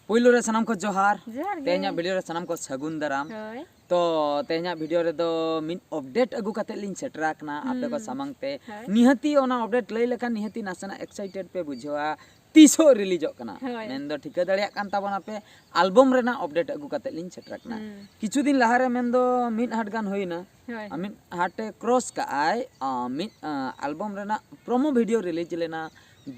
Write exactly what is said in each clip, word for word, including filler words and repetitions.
ᱯᱳᱭᱞᱳ ᱨᱮ ᱥᱟᱱᱟᱢ ᱠᱚ ᱡᱚᱦᱟᱨ᱾ ᱡᱚᱦᱟᱨ ᱜᱮ᱾ ᱛᱮᱦᱮᱧᱟᱜ ᱵᱷᱤᱰᱤᱭᱳ ᱨᱮ ᱥᱟᱱᱟᱢ ᱠᱚ ᱥᱟᱹᱜᱩᱱ ᱫᱟᱨᱟᱢ᱾ ᱦᱳᱭ᱾ ᱛᱚ ᱛᱮᱦᱮᱧᱟᱜ ᱵᱷᱤᱰᱤᱭᱳ ᱨᱮᱫᱚ ᱢᱤᱫ ᱟᱯᱰᱮᱴ ᱟᱹᱜᱩ ᱠᱟᱛᱮ ᱞᱤᱧ ᱥᱮᱴᱮᱨ ᱟᱠᱟᱱᱟ ᱟᱯᱮ ᱠᱚ ᱦᱩᱸ᱾ ᱥᱟᱢᱟᱝ ᱛᱮ᱾ ᱦᱳᱭ᱾ ᱱᱤᱦᱟᱹᱛᱤ ᱚᱱᱟ ᱟᱯᱰᱮᱴ ᱞᱟᱹᱭ ᱞᱮᱠᱷᱟᱱ ᱱᱤᱦᱟᱹᱛᱤ ᱱᱟᱥᱮᱱᱟᱜ ᱮᱠᱥᱟᱭᱴᱮᱰ ᱯᱮ ᱵᱩᱡᱷᱟᱹᱣᱟ᱾ ᱛᱤᱥᱚᱜ ᱨᱤᱞᱤᱡᱚᱜ ᱠᱟᱱᱟ ᱦᱳᱭ᱾ ᱢᱮᱱᱫᱚ ᱴᱷᱤᱠᱟᱹ ᱫᱟᱲᱮᱭᱟᱜ ᱠᱟᱱ ᱛᱟᱵᱚᱱᱟᱯᱮ᱾ ᱟᱞᱵᱚᱢ ᱨᱮᱱᱟᱜ ᱟᱯᱰᱮᱴ ᱟᱹᱜᱩ ᱠᱟᱛᱮ ᱞᱤᱧ ᱥᱮᱴᱮᱨ ᱟᱠᱟᱱᱟ᱾ ᱦᱩᱸ᱾ ᱠᱤᱪᱷᱩ ᱫᱤᱱ ᱞᱟᱦᱟᱨᱮ ᱢᱮᱱᱫᱚ ᱢᱤᱫ ᱦᱟᱴ ᱜᱟᱱ ᱦᱩᱭᱱᱟ᱾ ᱦᱳᱭ᱾ ᱟᱨ ᱢᱤᱫ ᱦᱟᱴᱮ ᱠᱨᱚᱥ ᱠᱟᱜᱼᱟᱭ, ᱟᱨ ᱢᱤᱫ, ᱟᱨ ᱟᱞᱵᱚᱢ ᱨᱮᱱᱟᱜ ᱯᱨᱳᱢᱳ ᱵᱷᱤᱰᱤᱭᱳ ᱨᱤᱞᱤᱡᱽ ᱞᱮᱱᱟ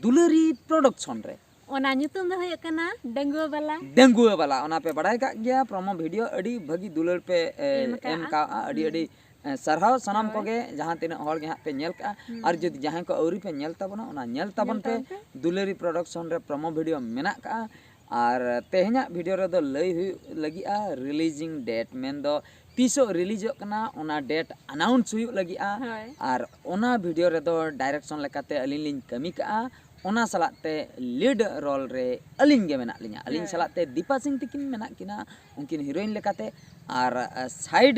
ᱫᱩᱞᱟᱹᱨᱤ ᱯᱨᱚᱰᱟᱠᱥᱚᱱ ᱨᱮ᱾ ᱚᱱᱟ ᱧᱩᱛᱩᱢ ᱫᱚ ᱦᱩᱭᱩᱜ ᱠᱟᱱᱟ ᱰᱟᱺᱜᱩᱣᱟᱹ ᱵᱟᱞᱟ᱾ ᱰᱟᱺᱜᱩᱣᱟᱹ ᱵᱟᱞᱟ, ᱚᱱᱟ ᱯᱮ ᱵᱟᱲᱟᱭ ᱠᱟᱜ ᱜᱮᱭᱟ, ᱯᱨᱳᱢᱳ ᱵᱷᱤᱰᱤᱭᱳ ᱟᱹᱰᱤ ᱵᱷᱟᱹᱜᱤ ᱫᱩᱞᱟᱹᱲ ᱯᱮ ᱮ, ᱮᱢ ᱠᱟᱜᱼᱟ᱾ ᱮᱢ ᱠᱟᱜᱼᱟ᱾ ᱟᱹᱰᱤ ᱦᱩᱸ᱾ ᱟᱹᱰᱤ ᱮ, ᱥᱟᱨᱦᱟᱣ ᱥᱟᱱᱟᱢ ᱦᱳᱭ᱾ ᱠᱚᱜᱮ ᱡᱟᱦᱟᱸ ᱛᱤᱱᱟᱹᱜ ᱦᱚᱲ ᱜᱮ ᱦᱟᱸᱜ ᱯᱮ ᱧᱮᱞ ᱠᱟᱜᱼᱟ᱾ ᱦᱩᱸ᱾ ᱟᱨ ᱡᱩᱫᱤ ᱡᱟᱦᱟᱸᱭ ᱠᱚ ᱟᱹᱣᱨᱤ ᱯᱮ ᱧᱮᱞ ᱛᱟᱵᱚᱱᱟ, ᱚᱱᱟ ᱧᱮᱞ ᱛᱟᱵᱚᱱ ᱧᱮᱞ ᱯᱮ᱾ ᱛᱟᱵᱚᱱ ᱯᱮ᱾ ᱫᱩᱞᱟᱹᱨᱤ ᱯᱨᱚᱰᱟᱠᱥᱚᱱ ᱨᱮ ᱯᱨᱳᱢᱳ ᱵᱷᱤᱰᱤᱭᱳ ᱢᱮᱱᱟᱜ ᱠᱟᱜᱼᱟ᱾ ᱟᱨ ᱛᱮᱦᱮᱧᱟᱜ ᱵᱷᱤᱰᱤᱭᱳ ᱨᱮᱫᱚ ᱞᱟᱹᱭ ᱦᱩᱭᱩᱜ ᱞᱟᱹᱜᱤᱫᱼᱟ ᱨᱤᱞᱤᱡᱤᱝ ᱰᱮᱴ, ᱢᱮᱱᱫᱚ ᱛᱤᱥᱚᱜ ᱨᱤᱞᱤᱡᱚᱜ ᱠᱟᱱᱟ, ᱚᱱᱟ ᱰᱮᱴ ᱟᱱᱟᱣᱩᱱᱥ ᱦᱩᱭᱩᱜ ᱞᱟᱹᱜᱤᱫᱼᱟ᱾ ᱦᱳᱭ᱾ ᱟᱨ ᱚᱱᱟ ᱵᱷᱤᱰᱤᱭᱳ ᱨᱮᱫᱚ ᱰᱟᱭᱨᱮᱠᱥᱚᱱ ᱞᱮᱠᱟᱛᱮ ᱟᱹᱞᱤᱧ ᱞᱤᱧ ᱠᱟᱹᱢᱤ ᱠᱟᱜᱼᱟ᱾ ᱚᱱᱟ ᱥᱟᱞᱟᱜ ᱛᱮ ᱞᱤᱰ ᱨᱳᱞ ᱨᱮ ᱟᱹᱞᱤᱧ ᱜᱮ ᱢᱮᱱᱟᱜ ᱞᱤᱧᱟ᱾ ᱟᱹᱞᱤᱧ ᱦᱳᱭ᱾ ᱥᱟᱞᱟᱜ ᱛᱮ ᱫᱤᱯᱟ ᱥᱤᱝ ᱛᱤᱠᱤᱱ ᱢᱮᱱᱟᱜ ᱠᱤᱱᱟ, ᱩᱱᱠᱤᱱ ᱦᱤᱨᱳᱭᱤᱱ ᱞᱮᱠᱟᱛᱮ᱾ ᱟᱨ ᱥᱟᱭᱤᱰ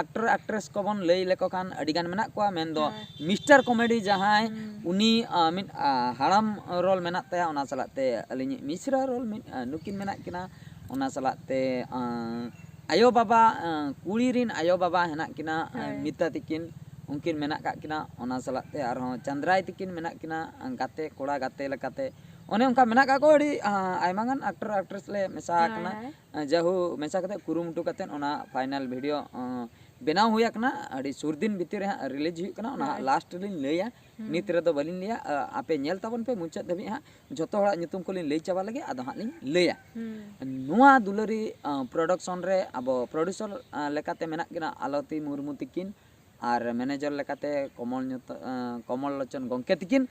ᱟᱠᱴᱚᱨ ᱟᱠᱴᱨᱮᱥ ᱠᱚᱵᱚᱱ ᱞᱟᱹᱭ ᱞᱮᱠᱚ ᱠᱷᱟᱱ ᱟᱹᱰᱤ ᱜᱟᱱ ᱢᱮᱱᱟᱜ ᱠᱚᱣᱟ, ᱢᱮᱱᱫᱚ ᱦᱳᱭ᱾ ᱢᱤᱥᱴᱟᱨ ᱠᱚᱢᱮᱰᱤ ᱡᱟᱦᱟᱸᱭ, ᱦᱩᱸ᱾ ᱩᱱᱤ ᱟᱸ, ᱢᱤᱫ ᱟᱸ, ᱦᱟᱲᱟᱢ ᱨᱳᱞ ᱢᱮᱱᱟᱜ ᱛᱟᱭᱟ, ᱚᱱᱟ ᱥᱟᱞᱟᱜ ᱛᱮ ᱟᱹᱞᱤᱧᱤᱡ ᱢᱤᱥᱨᱟ ᱨᱳᱞ ᱢᱤᱫ ᱟᱸ, ᱱᱩᱠᱤᱱ ᱢᱮᱱᱟᱜ ᱠᱤᱱᱟ᱾ ᱚᱱᱟ ᱥᱟᱞᱟᱜ ᱛᱮ ᱟᱸ, ᱟᱭᱳ ᱵᱟᱵᱟ, ᱟᱸ, ᱠᱩᱲᱤ ᱨᱤᱱ ᱟᱭᱳ ᱵᱟᱵᱟ ᱦᱮᱱᱟᱜ ᱠᱤᱱᱟ, ᱟᱸ, ᱦᱳᱭ᱾ ᱢᱤᱛᱟ ᱛᱤᱠᱤᱱ, ᱩᱱᱠᱤᱱ ᱢᱮᱱᱟᱜ ᱠᱟᱜ ᱠᱤᱱᱟ᱾ ᱚᱱᱟ ᱥᱟᱞᱟᱜ ᱛᱮ ᱟᱨᱦᱚᱸ ᱪᱟᱸᱫᱽᱨᱟᱭ ᱛᱤᱠᱤᱱ ᱢᱮᱱᱟᱜ ᱠᱤᱱᱟ, ᱟᱸ, ᱜᱟᱛᱮ ᱠᱚᱲᱟ ᱜᱟᱛᱮ ᱞᱮᱠᱟᱛᱮ᱾ ᱚᱱᱮ ᱚᱱᱠᱟ ᱢᱮᱱᱟᱜ ᱠᱟᱜ ᱠᱚᱣᱟ ᱟᱹᱰᱤ ᱟᱸ, ᱟᱭᱢᱟ ᱜᱟᱱ ᱟᱠᱴᱚᱨ ᱟᱠᱴᱨᱮᱥ ᱞᱮ ᱢᱮᱥᱟ ᱦᱳᱭ, ᱟᱠᱟᱱᱟ᱾ ᱦᱳᱭ᱾ ᱟᱸ, ᱡᱟᱦᱳ ᱢᱮᱥᱟ ᱠᱟᱛᱮ ᱠᱩᱨᱩᱢᱩᱴᱩ ᱠᱟᱛᱮ ᱚᱱᱟ ᱯᱷᱟᱭᱱᱟᱞ ᱵᱷᱤᱰᱤᱭᱳ ᱟᱸ, ᱵᱮᱱᱟᱣ ᱦᱩᱭ ᱟᱠᱟᱱᱟ᱾ ᱟᱹᱰᱤ ᱥᱩᱨ ᱫᱤᱱ ᱵᱷᱤᱛᱤᱨ ᱨᱮ ᱦᱟᱸᱜ ᱨᱤᱞᱤᱡᱽ ᱦᱩᱭᱩᱜ ᱠᱟᱱᱟ, ᱚᱱᱟ ᱦᱟᱸᱜ ᱦᱳᱭ᱾ ᱞᱟᱥᱴ ᱨᱮᱞᱤᱧ ᱞᱟᱹᱭᱟ᱾ ᱦᱩᱸ᱾ ᱱᱤᱛ ᱨᱮᱫᱚ ᱵᱟᱹᱞᱤᱧ ᱞᱟᱹᱭᱟ, ᱟᱸ, ᱟᱯᱮ ᱧᱮᱞ ᱛᱟᱵᱚᱱ ᱯᱮ ᱢᱩᱪᱟᱹᱫ ᱫᱷᱟᱹᱵᱤᱡ ᱦᱟᱸᱜ᱾ ᱡᱷᱚᱛᱚ ᱦᱚᱲᱟᱜ ᱧᱩᱛᱩᱢ ᱠᱚᱞᱤᱧ ᱞᱟᱹᱭ ᱪᱟᱵᱟ ᱞᱮᱜᱮ, ᱟᱫᱚ ᱦᱟᱸᱜ ᱞᱤᱧ ᱞᱟᱹᱭᱟ᱾ ᱦᱩᱸ᱾ ᱱᱚᱣᱟ ᱫᱩᱞᱟᱹᱨᱤ ᱟᱸ, ᱯᱨᱚᱰᱟᱠᱥᱚᱱ ᱨᱮ ᱟᱵᱚ ᱯᱨᱚᱰᱭᱩᱥᱚᱨ ᱟᱸ, ᱞᱮᱠᱟᱛᱮ ᱢᱮᱱᱟᱜ ᱠᱤᱱᱟ ᱟᱞᱚᱛᱤ ᱢᱩᱨᱢᱩ ᱛᱤᱠᱤᱱ, ᱟᱨ ᱢᱮᱱᱮᱡᱟᱨ ᱞᱮᱠᱟᱛᱮ ᱠᱚᱢᱚᱞ ᱧᱩᱛ-, ᱟᱸ, ᱠᱚᱢᱚᱞ ᱞᱳᱪᱚᱱ ᱜᱚᱢᱠᱮ ᱛᱤᱠᱤᱱ,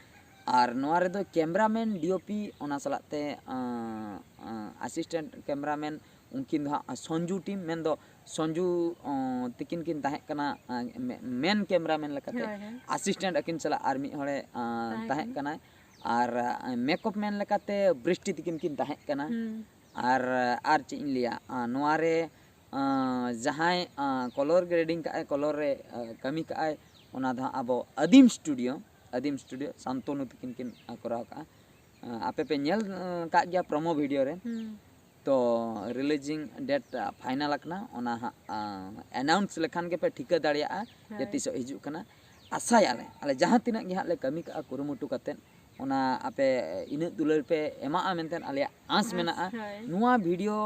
ᱟᱨ ᱱᱚᱣᱟ ᱨᱮᱫᱚ ᱠᱮᱢᱨᱟᱢᱮᱱ, ᱰᱤ ᱳ ᱯᱤ, ᱚᱱᱟ ᱥᱟᱞᱟᱜ ᱛᱮ ᱟᱸ, ᱟᱸ, ᱟᱥᱤᱥᱴᱮᱱᱴ ᱠᱮᱢᱨᱟᱢᱮᱱ ᱩᱱᱠᱤᱱ ᱫᱚ ᱦᱟᱸᱜ ᱥᱚᱧᱡᱩ ᱴᱤᱢ, ᱢᱮᱱᱫᱚ ᱥᱚᱧᱡᱩ ᱟᱸ, ᱛᱤᱠᱤᱱ ᱠᱤᱱ ᱛᱟᱦᱮᱸ ᱠᱟᱱᱟ ᱟᱸ, ᱢᱮ-, ᱢᱮᱱ ᱠᱮᱢᱨᱟᱢᱮᱱ ᱞᱮᱠᱟᱛᱮ᱾ ᱦᱳᱭ, ᱦᱳᱭ᱾ ᱟᱥᱤᱥᱴᱮᱱᱴ ᱟᱹᱠᱤᱱ ᱥᱟᱞᱟᱜ ᱟᱨ ᱢᱤᱫ ᱦᱚᱲᱮ ᱟᱸ, ᱛᱟᱦᱮᱸ ᱛᱟᱦᱮᱸ ᱠᱟᱱᱟ᱾ ᱠᱟᱱᱟᱭ᱾ ᱟᱨ ᱟᱸ, ᱢᱮᱠᱚᱯ ᱢᱮᱱ ᱞᱮᱠᱟᱛᱮ ᱵᱨᱤᱥᱴᱤ ᱛᱤᱠᱤᱱ ᱠᱤᱱ ᱛᱟᱦᱮᱸ ᱠᱟᱱᱟ᱾ ᱦᱩᱸ᱾ ᱟᱨ, ᱟᱨ ᱪᱮᱫ ᱤᱧ ᱞᱟᱹᱭᱟ, ᱟᱸ, ᱱᱚᱣᱟ ᱨᱮ ᱟᱸ, ᱡᱟᱦᱟᱸᱭ ᱟᱸ, ᱠᱚᱞᱚᱨ ᱜᱨᱮᱰᱤᱝ ᱠᱟᱜᱼᱟᱭ, ᱠᱚᱞᱚᱨ ᱨᱮ ᱟᱸ, ᱠᱟᱹᱢᱤ ᱠᱟᱜᱼᱟᱭ, ᱚᱱᱟ ᱫᱚ ᱦᱟᱸᱜ ᱟᱵᱚ ᱟᱹᱫᱤᱢ ᱥᱴᱩᱰᱤᱭᱳ, ᱟᱹᱫᱤᱢ ᱥᱴᱩᱰᱤᱭᱳ ᱥᱟᱱᱛᱚᱱᱩ ᱛᱤᱠᱤᱱ ᱠᱤᱱ ᱟᱸ, ᱠᱚᱨᱟᱣ ᱠᱟᱜᱼᱟ᱾ ᱟᱯᱮ ᱯᱮ ᱧᱮᱞ ᱟᱠᱟᱫ ᱜᱮᱭᱟ ᱯᱨᱳᱢᱳ ᱵᱷᱤᱰᱤᱭᱳ ᱨᱮ᱾ ᱦᱩᱸ᱾ ᱛᱚ ᱨᱤᱞᱤᱡᱤᱝ ᱰᱮᱴ ᱯᱷᱟᱭᱱᱟᱞ ᱟᱠᱟᱱᱟ, ᱚᱱᱟ ᱦᱟᱸᱜ ᱮᱱᱟᱣᱩᱱᱥ ᱞᱮᱠᱷᱟᱱ ᱜᱮᱯᱮ ᱴᱷᱤᱠᱟᱹ ᱫᱟᱲᱮᱭᱟᱜᱼᱟ ᱡᱮ ᱦᱳᱭ᱾ ᱛᱤᱥᱚᱜ ᱦᱤᱡᱩᱜ ᱠᱟᱱᱟ᱾ ᱟᱥᱟᱭᱟᱞᱮ ᱟᱞᱮ ᱡᱟᱦᱟᱸ ᱛᱤᱱᱟᱹᱜ ᱜᱮ ᱦᱟᱸᱜ ᱞᱮ ᱠᱟᱹᱢᱤ ᱠᱟᱜᱼᱟ ᱠᱩᱨᱩᱢᱩᱴᱩ ᱠᱟᱛᱮᱫ, ᱚᱱᱟ ᱟᱯᱮ ᱤᱱᱟᱹᱜ ᱫᱩᱞᱟᱹᱲ ᱯᱮ ᱮᱢᱟᱜᱼᱟ ᱢᱮᱱᱛᱮ ᱟᱞᱮᱭᱟᱜ ᱟᱸᱥ ᱟᱸᱥ, ᱢᱮᱱᱟᱜᱼᱟ᱾ ᱦᱳᱭ᱾ ᱱᱚᱣᱟ ᱵᱷᱤᱰᱤᱭᱳ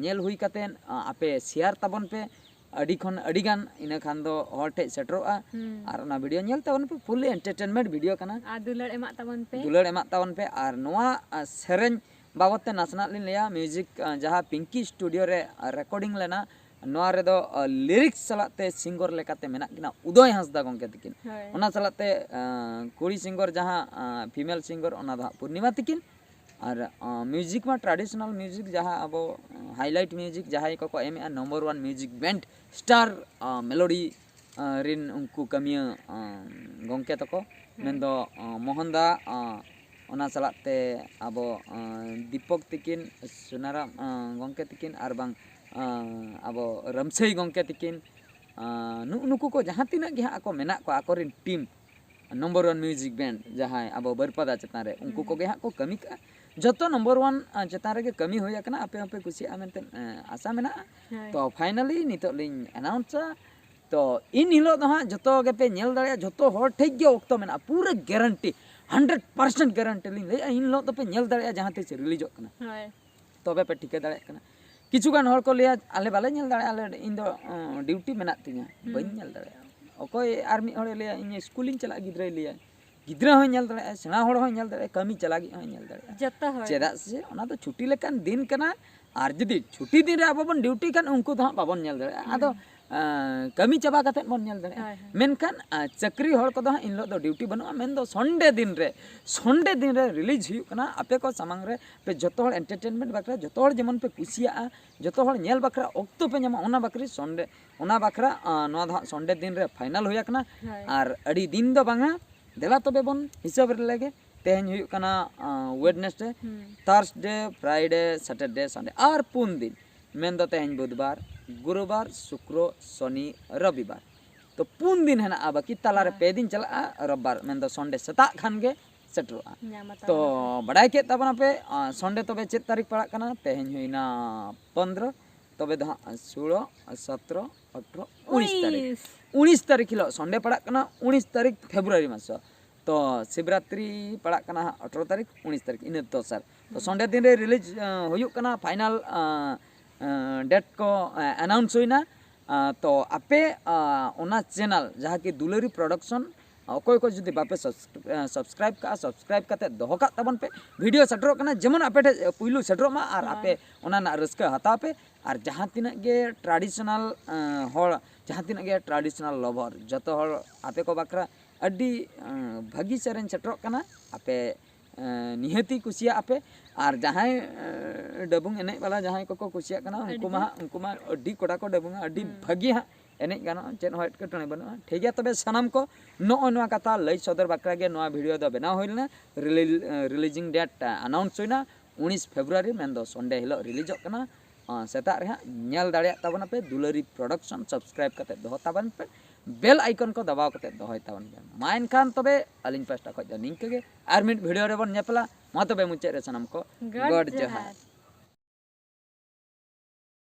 ᱧᱮᱞ ᱦᱩᱭ ᱠᱟᱛᱮᱫ ᱟ, ᱟᱯᱮ ᱥᱮᱭᱟᱨ ᱛᱟᱵᱚᱱ ᱯᱮ ᱟᱹᱰᱤ ᱠᱷᱚᱱ ᱟᱹᱰᱤ ᱜᱟᱱ, ᱤᱱᱟᱹ ᱠᱷᱟᱱ ᱫᱚ ᱦᱚᱲ ᱴᱷᱮᱡ ᱥᱮᱴᱮᱨᱚᱜᱼᱟ᱾ ᱦᱩᱸ᱾ ᱟᱨ ᱚᱱᱟ ᱵᱷᱤᱰᱤᱭᱳ ᱧᱮᱞ ᱛᱟᱵᱚᱱ ᱯᱮ, ᱯᱷᱩᱞᱞᱤ ᱮᱱᱴᱟᱨᱴᱮᱱᱢᱮᱱᱴ ᱵᱷᱤᱰᱤᱭᱳ ᱠᱟᱱᱟ᱾ ᱟᱨ ᱫᱩᱞᱟᱹᱲ ᱮᱢᱟᱜ ᱛᱟᱵᱚᱱ ᱯᱮ᱾ ᱫᱩᱞᱟᱹᱲ ᱮᱢᱟᱜ ᱛᱟᱵᱚᱱ ᱯᱮ᱾ ᱟᱨ ᱱᱚᱣᱟ ᱟ, ᱥᱮᱨᱮᱧ ᱵᱟᱵᱚᱫ ᱛᱮ ᱱᱟᱥᱮᱱᱟᱜ ᱞᱤᱧ ᱞᱟᱹᱭᱟ, ᱢᱤᱣᱡᱤᱠ ᱟ, ᱡᱟᱦᱟᱸ ᱯᱤᱝᱠᱤ ᱥᱴᱩᱰᱤᱭᱳ ᱨᱮ ᱨᱮᱠᱚᱨᱰᱤᱝ ᱞᱮᱱᱟ, ᱱᱚᱣᱟ ᱨᱮᱫᱚ ᱟ, ᱞᱤᱨᱤᱠᱥ ᱥᱟᱞᱟᱜ ᱛᱮ ᱥᱤᱝᱜᱚᱨ ᱞᱮᱠᱟᱛᱮ ᱢᱮᱱᱟᱜ ᱠᱤᱱᱟ ᱩᱫᱚᱭ ᱦᱟᱸᱥᱫᱟ ᱜᱚᱢᱠᱮ ᱛᱟᱹᱠᱤᱱ᱾ ᱦᱳᱭ᱾ ᱚᱱᱟ ᱥᱟᱞᱟᱜ ᱛᱮ ᱟ, ᱠᱩᱲᱤ ᱥᱤᱝᱜᱚᱨ ᱡᱟᱦᱟᱸ ᱟ, ᱯᱷᱤᱢᱮᱞ ᱥᱤᱝᱜᱚᱨ, ᱚᱱᱟ ᱫᱚ ᱦᱟᱸᱜ ᱯᱩᱨᱱᱤᱢᱟ ᱛᱟᱹᱠᱤᱱ᱾ ᱟᱨ ᱟ, ᱢᱤᱣᱡᱤᱠ ᱢᱟ ᱴᱨᱟᱰᱤᱥᱚᱱᱟᱞ ᱢᱤᱣᱡᱤᱠ, ᱡᱟᱦᱟᱸ ᱟᱵᱚ ᱦᱟᱭᱞᱟᱭᱤᱴ ᱢᱤᱣᱡᱤᱠ ᱡᱟᱦᱟᱸᱭ ᱠᱚᱠᱚ ᱮᱢᱮᱜᱼᱟ, number one music band star ᱟ, ᱢᱮᱞᱳᱰᱤ ᱟ, ᱨᱤᱱ ᱩᱱᱠᱩ ᱠᱟᱹᱢᱤᱭᱟᱹ ᱟ, ᱜᱚᱢᱠᱮ ᱛᱟᱠᱚ, ᱦᱩᱸ᱾ ᱢᱮᱱᱫᱚ ᱟ, ᱢᱳᱦᱚᱱ ᱫᱟ, ᱟ, ᱚᱱᱟ ᱥᱟᱞᱟᱜ ᱛᱮ ᱟᱵᱚ ᱟ, ᱫᱤᱯᱚᱠ ᱛᱤᱠᱤᱱ, ᱥᱩᱱᱟᱨᱟᱢ ᱟ, ᱜᱚᱢᱠᱮ ᱛᱤᱠᱤᱱ, ᱟᱨ ᱵᱟᱝ ᱟ, ᱟᱵᱚ ᱨᱟᱢᱥᱟᱹᱭ ᱜᱚᱢᱠᱮ ᱛᱤᱠᱤᱱ, ᱟ, ᱱᱩᱜᱼᱩ ᱱᱩᱠᱩ ᱠᱚ ᱡᱟᱦᱟᱸ ᱛᱤᱱᱟᱹᱜ ᱜᱮ ᱦᱟᱸᱜ ᱟᱠᱚ ᱢᱮᱱᱟᱜ ᱠᱚᱣᱟ, ᱟᱠᱚᱨᱮᱱ team number one music band ᱡᱟᱦᱟᱸᱭ ᱟᱵᱚ ᱵᱟᱹᱨᱯᱟᱫᱟ ᱪᱮᱛᱟᱱ ᱨᱮ, ᱩᱱᱠᱩ ᱦᱩᱸ᱾ ᱦᱳᱭ᱾ ᱛᱚ ᱯᱷᱟᱭᱱᱟᱞᱤ ᱱᱤᱛᱚᱜ ᱞᱤᱧ ᱮᱱᱟᱣᱩᱱᱥᱟ᱾ ᱛᱚ ᱤᱱ ᱦᱤᱞᱳᱜ ᱫᱚ ᱦᱟᱸᱜ ᱡᱚᱛᱚ ᱜᱮᱯᱮ ᱧᱮᱞ ᱫᱟᱲᱮᱭᱟᱜᱼᱟ, ᱡᱚᱛᱚ ᱦᱚᱲ ᱴᱷᱮᱡ ᱜᱮ ᱚᱠᱛᱚ ᱢᱮᱱᱟᱜᱼᱟ, ᱯᱩᱨᱟᱹ ᱜᱮᱨᱮᱱᱴᱤ, ᱦᱟᱱᱰᱨᱮᱰ ᱯᱟᱨᱥᱮᱱᱴ ᱜᱮᱨᱮᱱᱴᱤ ᱞᱤᱧ ᱞᱟᱹᱭᱮᱫᱼᱟ, ᱤᱱ ᱦᱤᱞᱳᱜ ᱫᱚᱯᱮ ᱧᱮᱞ ᱫᱟᱲᱮᱭᱟᱜᱼᱟ ᱡᱟᱦᱟᱸ ᱛᱤᱥ ᱨᱤᱞᱤᱡᱚᱜ ᱠᱟᱱᱟ᱾ ᱦᱳᱭ᱾ ᱛᱚᱵᱮ ᱯᱮ ᱴᱷᱤᱠᱟᱹ ᱫᱟᱲᱮᱭᱟᱜ ᱠᱟᱱᱟ᱾ ᱠᱤᱪᱷᱩ ᱜᱟᱱ ᱦᱚᱲ ᱠᱚ ᱞᱟᱹᱭᱟ, "ᱟᱞᱮ ᱵᱟᱞᱮ ᱧᱮᱞ ᱫᱟᱲᱮᱭᱟᱜᱼᱟ, ᱟᱞᱮ, ᱤᱧ ᱫᱚ ᱰᱤᱭᱩᱴᱤ ᱢᱮᱱᱟᱜ ᱛᱤᱧᱟ, ᱦᱩᱸ᱾ ᱵᱟᱹᱧ ᱧᱮᱞ ᱫᱟᱲᱮᱭᱟᱜᱼᱟ᱾" ᱚᱠᱚᱭ ᱟᱨ ᱢᱤᱫ ᱦᱚᱲᱮ ᱞᱟᱹᱭᱟ, "ᱤᱧ ᱥᱠᱩᱞᱤᱧ ᱪᱟᱞᱟᱜᱼᱟ", ᱜᱤᱫᱽᱨᱟᱹᱭ ᱞᱟᱹᱭᱟ, ᱜᱤᱫᱽᱨᱟᱹ ᱦᱚᱸᱭ ᱧᱮᱞ ᱫᱟᱲᱮᱭᱟᱜᱼᱟ, ᱥᱮᱬᱟ ᱦᱚᱲ ᱦᱚᱸᱭ ᱧᱮᱞ ᱫᱟᱲᱮᱭᱟᱜᱼᱟ, ᱠᱟᱹᱢᱤ ᱪᱟᱞᱟᱜᱤᱡ ᱦᱚᱸᱭ ᱧᱮᱞ ᱫᱟᱲᱮᱭᱟᱜᱼᱟ᱾ ᱡᱚᱛᱚ ᱦᱚᱲ᱾ ᱪᱮᱫᱟᱜ ᱥᱮ ᱚᱱᱟ ᱫᱚ ᱪᱷᱩᱴᱤ ᱞᱮᱠᱟᱱ ᱫᱤᱱ ᱠᱟᱱᱟ᱾ ᱟᱨ ᱡᱩᱫᱤ ᱪᱷᱩᱴᱤ ᱫᱤᱱ ᱨᱮ ᱟᱵᱚ ᱵᱚᱱ ᱰᱤᱭᱩᱴᱤ ᱠᱷᱟᱱ, ᱩᱱᱠᱩ ᱫᱚ ᱦᱟᱸᱜ ᱵᱟᱵᱚᱱ ᱧᱮᱞ ᱫᱟᱲᱮᱭᱟᱜᱼᱟ᱾ ᱟᱫᱚ ᱦᱩᱸ᱾ ᱟᱸ, ᱠᱟᱹᱢᱤ ᱪᱟᱵᱟ ᱠᱟᱛᱮᱫ ᱵᱚᱱ ᱧᱮᱞ ᱫᱟᱲᱮᱭᱟᱜᱼᱟ᱾ ᱦᱳᱭ, ᱦᱳᱭ᱾ ᱢᱮᱱᱠᱷᱟᱱ ᱟᱸ, ᱪᱟᱹᱠᱨᱤ ᱦᱚᱲ ᱠᱚᱫᱚ ᱦᱟᱸᱜ ᱤᱱ ᱦᱤᱞᱳᱜ ᱫᱚ ᱰᱤᱭᱩᱴᱤ ᱵᱟᱹᱱᱩᱜᱼᱟ, ᱢᱮᱱᱫᱚ ᱥᱚᱱᱰᱮ ᱫᱤᱱ ᱨᱮ, ᱥᱚᱱᱰᱮ ᱫᱤᱱ ᱨᱮ ᱨᱤᱞᱤᱡᱽ ᱦᱩᱭᱩᱜ ᱠᱟᱱᱟ᱾ ᱟᱯᱮ ᱠᱚ ᱥᱟᱢᱟᱝ ᱨᱮ ᱯᱮ ᱡᱚᱛᱚ ᱦᱚᱲ ᱮᱱᱴᱟᱨᱴᱮᱱᱢᱮᱱᱴ ᱵᱟᱠᱷᱨᱟ, ᱡᱚᱛᱚ ᱦᱚᱲ ᱡᱮᱢᱚᱱ ᱯᱮ ᱠᱩᱥᱤᱭᱟᱜᱼᱟ, ᱡᱚᱛᱚ ᱦᱚᱲ ᱧᱮᱞ ᱵᱟᱠᱷᱨᱟ ᱚᱠᱛᱚ ᱯᱮ ᱧᱟᱢᱟ, ᱚᱱᱟ ᱵᱟᱠᱷᱨᱟ ᱥᱚᱱᱰᱮ, ᱚᱱᱟ ᱵᱟᱠᱷᱨᱟ ᱟᱸ, ᱱᱚᱣᱟ ᱫᱚ ᱦᱟᱸᱜ ᱥᱚᱱᱰᱮ ᱫᱤᱱ ᱨᱮ ᱯᱷᱟᱭᱱᱟᱞ ᱦᱩᱭ ᱟᱠᱟᱱᱟ᱾ ᱦᱳᱭ᱾ ᱟᱨ ᱟᱹᱰᱤ ᱫᱤᱱ ᱫᱚ ᱵᱟᱝᱟ, ᱫᱮᱞᱟ ᱛᱚᱵᱮ ᱵᱚᱱ ᱦᱤᱥᱟᱹᱵ ᱞᱮᱜᱮ᱾ ᱛᱮᱦᱮᱧ ᱦᱩᱭᱩᱜ ᱠᱟᱱᱟ ᱟᱸ, ᱳᱭᱮᱰᱱᱮᱥᱰᱮ, ᱦᱩᱸ᱾ ᱛᱷᱟᱨᱥᱰᱮ, ᱯᱷᱨᱟᱭᱰᱮ, ᱥᱮᱴᱟᱨᱰᱮ, ᱥᱟᱱᱰᱮ, ᱟᱨ ᱯᱩᱱ ᱫᱤᱱ, ᱢᱮᱱᱫᱚ ᱛᱮᱦᱮᱧ ᱵᱩᱫᱷᱵᱟᱨ, ᱜᱩᱨᱩᱵᱟᱨ, ᱥᱩᱠᱨᱚ, ᱥᱚᱱᱤ, ᱨᱚᱵᱤᱵᱟᱨ᱾ ᱛᱚ ᱯᱩᱱ ᱫᱤᱱ ᱦᱮᱱᱟᱜᱼᱟ ᱵᱟᱹᱠᱤ, ᱛᱟᱞᱟᱨᱮ ᱦᱮᱸ᱾ ᱯᱮ ᱫᱤᱱ ᱪᱟᱞᱟᱜᱼᱟ, ᱨᱚᱵᱤᱵᱟᱨ, ᱢᱮᱱᱫᱚ ᱥᱚᱱᱰᱮ ᱥᱮᱛᱟᱜ ᱠᱷᱟᱱ ᱜᱮ ᱥᱮᱴᱮᱨᱚᱜᱼᱟ᱾ ᱛᱚ ᱵᱟᱰᱟᱭ ᱠᱮᱫ ᱛᱟᱵᱚᱱᱟᱯᱮ, ᱥᱚᱱᱰᱮ ᱛᱚᱵᱮ ᱪᱮᱫ ᱛᱟᱹᱨᱤᱠᱷ ᱯᱟᱲᱟᱜ ᱠᱟᱱᱟ? ᱛᱮᱦᱮᱧ ᱦᱩᱭᱱᱟ ᱯᱚᱱᱫᱽᱨᱚ, ᱛᱚᱵᱮ ᱫᱚ ᱦᱟᱸᱜ ᱥᱳᱞᱳ, ᱥᱚᱛᱨᱚ, ᱟᱴᱷᱨᱚ, ᱩᱱᱤᱥ ᱛᱟᱹᱨᱤᱠᱷ᱾ ᱩᱱᱤᱥ ᱛᱟᱹᱨᱤᱠᱷ ᱦᱤᱞᱳᱜ ᱥᱚᱱᱰᱮ ᱯᱟᱲᱟᱜ ᱠᱟᱱᱟ, ᱩᱱᱤᱥ ᱛᱟᱹᱨᱤᱠᱷ ᱯᱷᱮᱵᱽᱨᱩᱣᱟᱨᱤ ᱢᱟᱥ᱾ ᱛᱚ ᱥᱤᱵᱨᱟᱛᱨᱤ ᱯᱟᱲᱟᱜ ᱠᱟᱱᱟ ᱦᱟᱸᱜ ᱟᱴᱷᱨᱚ ᱛᱟᱹᱨᱤᱠᱷ, ᱩᱱᱤᱥ ᱛᱟᱹᱨᱤᱠᱷ, ᱤᱱᱟᱹ ᱫᱚᱥᱟᱨ᱾ ᱛᱚ ᱥᱚᱱᱰᱮ ᱫᱤᱱ ᱨᱮ ᱨᱤᱞᱤᱡᱽ ᱦᱩᱭᱩᱜ ᱠᱟᱱᱟ, ᱯᱷᱟᱭᱱᱟᱞ ᱰᱮᱴ ᱠᱚ ᱟᱱᱟᱣᱩᱱᱥ ᱦᱩᱭᱱᱟ᱾ ᱛᱚ ᱟᱯᱮ ᱚᱱᱟ ᱪᱮᱱᱮᱞ ᱡᱟᱦᱟᱸ ᱠᱤ ᱫᱩᱞᱟᱹᱨᱤ ᱯᱨᱚᱰᱟᱠᱥᱚᱱ, ᱚᱠᱚᱭ ᱠᱚ ᱡᱩᱫᱤ ᱵᱟᱯᱮ ᱥᱟᱵᱥᱠᱨᱟᱭᱤᱵ ᱠᱟᱜᱼᱟ, ᱥᱟᱵᱥᱠᱨᱟᱭᱤᱵ ᱠᱟᱛᱮ ᱫᱚᱦᱚ ᱠᱟᱜ ᱛᱟᱵᱚᱱ ᱯᱮ᱾ ᱵᱷᱤᱰᱤᱭᱳ ᱥᱮᱴᱮᱨᱚᱜ ᱠᱟᱱᱟ, ᱡᱮᱢᱚᱱ ᱟᱯᱮ ᱴᱷᱮᱡ ᱯᱩᱭᱞᱩ ᱥᱮᱴᱮᱨᱚᱜ ᱢᱟ ᱟᱨ ᱟᱯᱮ ᱚᱱᱟ ᱨᱮᱱᱟᱜ ᱨᱟᱹᱥᱠᱟᱹ ᱦᱟᱛᱟᱣ ᱯᱮ᱾ ᱟᱨ ᱡᱟᱦᱟᱸ ᱛᱤᱱᱟᱹᱜ ᱜᱮ ᱴᱨᱟᱰᱤᱥᱚᱱᱟᱞ ᱦᱚᱲ, ᱡᱟᱦᱟᱸ ᱛᱤᱱᱟᱹᱜ ᱜᱮ ᱴᱨᱟᱰᱤᱥᱚᱱᱟᱞ ᱞᱚᱵᱷᱟᱨ, ᱡᱚᱛᱚ ᱦᱚᱲ ᱟᱯᱮ ᱠᱚ ᱵᱟᱠᱷᱨᱟ ᱟᱹᱰᱤ ᱵᱷᱟᱹᱜᱤ ᱥᱮᱨᱮᱧ ᱥᱮᱴᱮᱨᱚᱜ ᱠᱟᱱᱟ᱾ ᱟᱯᱮ ᱱᱤᱦᱟᱹᱛᱤ ᱠᱩᱥᱤᱭᱟᱜ ᱟᱯᱮ᱾ ᱟᱨ ᱡᱟᱦᱟᱸᱭ ᱰᱟᱹᱵᱩᱝ ᱮᱱᱮᱡ ᱵᱟᱞᱟ ᱡᱟᱦᱟᱸᱭ ᱠᱚᱠᱚ ᱠᱩᱥᱤᱭᱟᱜ ᱠᱟᱱᱟ, ᱩᱱᱠᱩ ᱢᱟ ᱦᱟᱸᱜ, ᱩᱱᱠᱩ ᱢᱟ ᱟᱹᱰᱤ ᱠᱚᱰᱟ ᱠᱚ ᱰᱟᱹᱵᱩᱝᱟ, ᱟᱹᱰᱤ ᱵᱷᱟᱹᱜᱤ ᱦᱟᱸᱜ ᱮᱱᱮᱡ ᱜᱟᱱᱚᱜᱼᱟ, ᱪᱮᱫ ᱦᱚᱸ ᱮᱴᱠᱮᱴᱚᱬᱮ ᱵᱟᱹᱱᱩᱜᱼᱟ᱾ ᱴᱷᱤᱠ ᱜᱮᱭᱟ, ᱛᱚᱵᱮ ᱥᱟᱱᱟᱢ ᱠᱚ ᱱᱚᱜᱼᱚᱭ ᱱᱚᱣᱟ ᱠᱟᱛᱷᱟ ᱞᱟᱹᱭ ᱥᱚᱫᱚᱨ ᱵᱟᱠᱷᱨᱟ ᱜᱮ ᱱᱚᱣᱟ ᱵᱷᱤᱰᱤᱭᱳ ᱫᱚ ᱵᱮᱱᱟᱣ ᱦᱩᱭ ᱞᱮᱱᱟ᱾ ᱨᱤᱞᱤᱡᱤᱝ ᱰᱮᱴ ᱟᱱᱟᱣᱩᱱᱥ ᱦᱩᱭᱱᱟ ᱩᱱᱤᱥ ᱯᱷᱮᱵᱽᱨᱩᱣᱟᱨᱤ, ᱢᱮᱱᱫᱚ ᱥᱚᱱᱰᱮ ᱦᱤᱞᱳᱜ ᱨᱤᱞᱤᱡᱚᱜ ᱠᱟᱱᱟ᱾ ᱥᱮᱛᱟᱜ ᱨᱮ ᱦᱟᱸᱜ ᱧᱮᱞ ᱫᱟᱲᱮᱭᱟᱜ ᱛᱟᱵᱚᱱᱟᱯᱮ᱾ ᱫᱩᱞᱟᱹᱨᱤ ᱯᱨᱚᱰᱟᱠᱥᱚᱱ ᱥᱟᱵᱥᱠᱨᱟᱭᱤᱵ ᱠᱟᱛᱮ ᱫᱚᱦᱚ ᱛᱟᱵᱚᱱ ᱯᱮ, ᱵᱮᱞ ᱟᱭᱠᱚᱱ ᱠᱚ ᱫᱟᱵᱟᱣ ᱠᱟᱛᱮ ᱫᱚᱦᱚᱭ ᱛᱟᱵᱚᱱ ᱯᱮ᱾ ᱢᱟ ᱮᱱᱠᱷᱟᱱ ᱛᱚᱵᱮ ᱟᱹᱞᱤᱧ ᱯᱟᱦᱴᱟ ᱠᱷᱚᱱ ᱫᱚ ᱱᱤᱝᱠᱟᱹ ᱜᱮ, ᱟᱨ ᱢᱤᱫ ᱵᱷᱤᱰᱤᱭᱳ ᱨᱮᱵᱚᱱ ᱧᱮᱯᱮᱞᱟ᱾ ᱢᱟ ᱛᱚᱵᱮ ᱢᱩᱪᱟᱹᱫ ᱨᱮ ᱥᱟᱱᱟᱢ ᱠᱚ ᱜᱚᱰ ᱡᱚᱦᱟᱨ᱾